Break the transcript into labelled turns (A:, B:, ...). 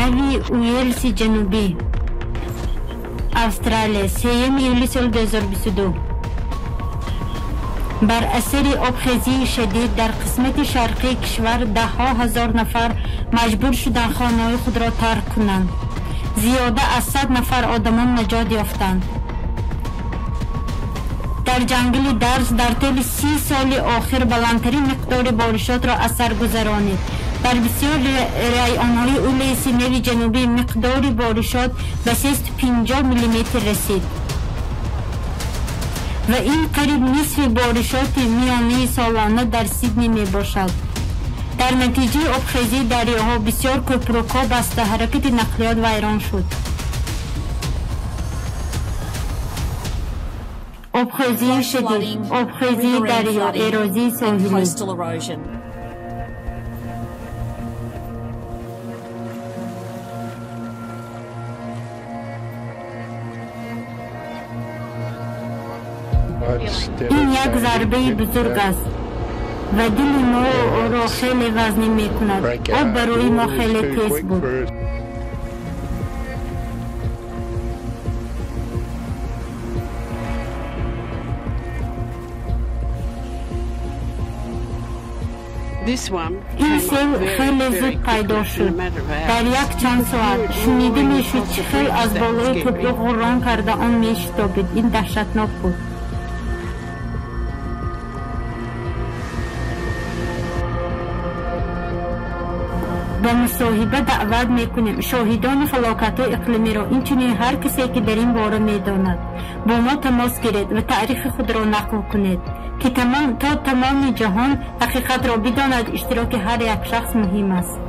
A: Нави Уэлси Ҷанубӣ, Австралия, 3 июли соли 2022. Бар асари обхезии шадид дар қисмати шарқии кишвар даҳҳо ҳазор нафар маҷбур шуданд хонаҳои худро тарк кунанд. Зиёда аз 100 нафар одамон наҷот ёфтанд. Дар ҷангали Дарс дар тӯли 30 соли охир баландтарин миқдори боришотро аз сар гузаронид. Дар бисёр районҳои Уэлси Нави Ҷанубӣ миқдори боришот ба 350 миллиметр расид ва ин қариб нисфи боришоти миёнаи солона дар Сиднey мебошад. Дар натиҷаи обхезии дарёҳо бисёр кӯпрукҳо баста, ҳаракати нақлиёт вайрон шуд. Обхезии шадид, обхезии дарё, эрозии соҳилӣ. Ин як зарбаи бузург аст ва дили моро хеле вазнин мекунад. Об барои мо хеле тез буд. Ин сел хеле зуд пайдо шуд. Дар як чанд соат шунида мешуд, чӣ хел аз болои кӯпрук ғуррон карда он мешитобид. Ин даҳшатнок буд. Ба мусоҳиба даъват мекунем шоҳидони фалокатҳои иқлимиро, инчунин ҳар касе, ки дар ин бора медонад. Бо мо тамос гиред ва таърихи худро нақл кунед, ки то тамоми ҷаҳон ҳақиқатро бидонад. Иштироки ҳар як шахс муҳим аст.